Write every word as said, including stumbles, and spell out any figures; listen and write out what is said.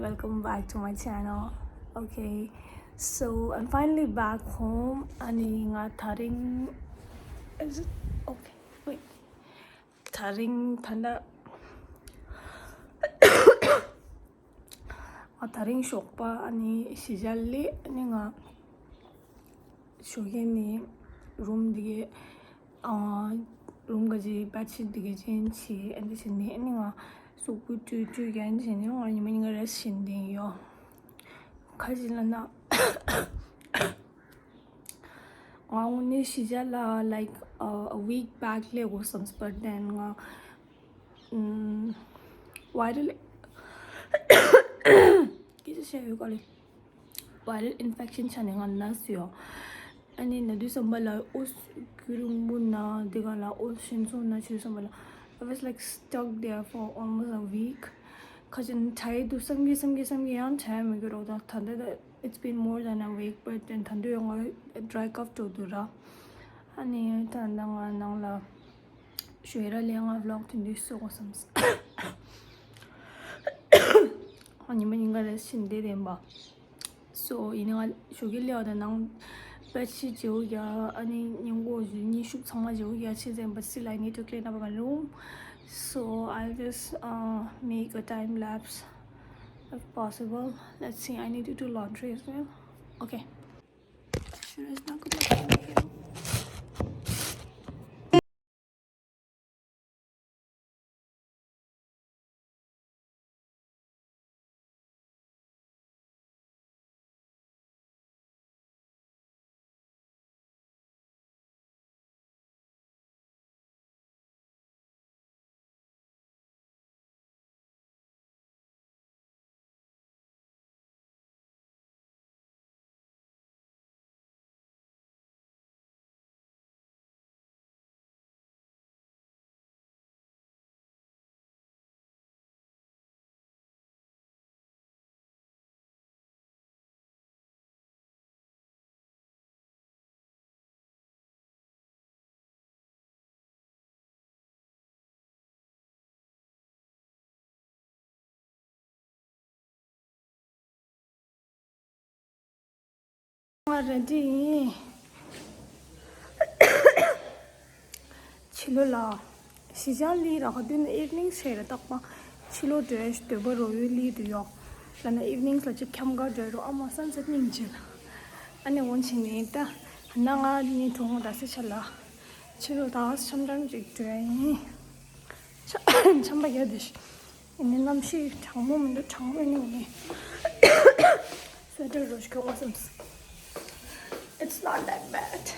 Welcome back to my channel. Okay, so I'm finally back home. ཨ་ནི་ང་དེ་རིང་is it okay? Wait. དེ་རིང་ད་ལྟ་ང་དེ་རིང་ཞོགས་པ་ཨ་ནི་གཞིས་ཆགས་སླེབས། ཨ་ནི་ང་ཞོགས་ཀས་ནི་རུམ་འདི་གའི་ཨ་རུམ་ག་ཅི་བེཌ་ཤིཊ་འདི་གའི་ཅན་བྱས། ཨ་འདི་བྱས་ནི་ཨ་ནི་ང་གཟུགས་པོ་བཀྲུས་བཀྲུས་རྐྱེན་བྱས་ནི་ང་ཉི་མ་ཉིན་ག་རེ་བཞིན་དེ་ཡོད། ཁ་ཅིག་ལ་ན་ང་འོ་ནི་གཞིས་ཆགས་ལ་like uh, a week back སླེབས་དགོས་བསམས། But then ང་ཨམ་viral སྐད་ཆ་བཤད་ཡོད་ག་ལེ། viral infection ཆགས་ནས་ང་ན་སུ་ཡོད། ཨ་ནི་ན་དུས་བསམ་པ་ལ་ཨོ་རྒྱུན་རིང་པོ་ན་འདི་ག་ལ་ཨོ་ཤིན་སོང་ན་ཆུ་བསམ་པ་ལ། I was like stuck there for almost a week. ཁ་ཅིག་ན་ད་དུང་བསམ་གི་བསམ་གི་བསམ་གི་ཡང་ད་མི་དགོས་རོགས་དང་ད་ད་ད། It's been more than a week, but then ད་དུང་ཡང་ང་dry cough འགྲོ་འདུག་ར། ཨ་ནི་ད་ད་ང་ནང་ལ་ཞོགས་ར་ལས་ང་vlog དེ་འདྲ་བཟོ་དགོས་བསམས། ཨ་ཉི་མ་ཉིན་ག་རེ་བཞིན་བསྡད་བསྡད་པ། So ཡིན་ནའང་ཞོགས་ཀས་སླེབས་པ་དང་ནང་བེཌ་ཤིཊ་བརྗེ་པོ་རྒྱག་ཨ་ནི་སྔས་མགོ་གཉིད་ཤུབས་ཚང་མ་བརྗེ་པོ་རྒྱག་བྱས་ཙང་། But still I need to clean up my room. So I'll just uh, make a time lapse if possible. Let's see, I need to do laundry as well. Okay. Sure, it's not gonna be here. ང་རེ་ཌི་ཡིན། ཕྱི་ལོགས་ལ་གཞིས་ཆགས་ལི་ར་ཁ་དུས་ན་evening ཟེར་ར་རྟག་པ་ཕྱི་ལོགས་འགྲོ་ཡ་ཞིག་འདོད་པ་རོ་ཡོད་ལི་དུ་ཡོག་ལ་ན་evening ལ་ཅིག་འཁྱམ་ག་འགྲོ་རོ་ཨ་མ་sunset སྙིང་རྗེ་ལ། ཨ་ནི་འོན་ཆེ་ནས་ད་ན་ང་ནི་གྲོང་ད་སེ་ཆ་ལ་ཕྱི་ལོགས་ད་འཆམ་འཆམ་ཅིག་འགྲོ་ཡ་ཡིན། འཆམ་པ་ཡ་དེ་ཞིག་ཡིན་ནི་གནམ་གཤིས་གྲང་མོ་མི་འདུག་གྲང་མོ་ནི་ཡིན། སུ་ཝེ་ཊར་རོ་ཞིག་གྱོན་དགོས་བསམས། It's not that bad.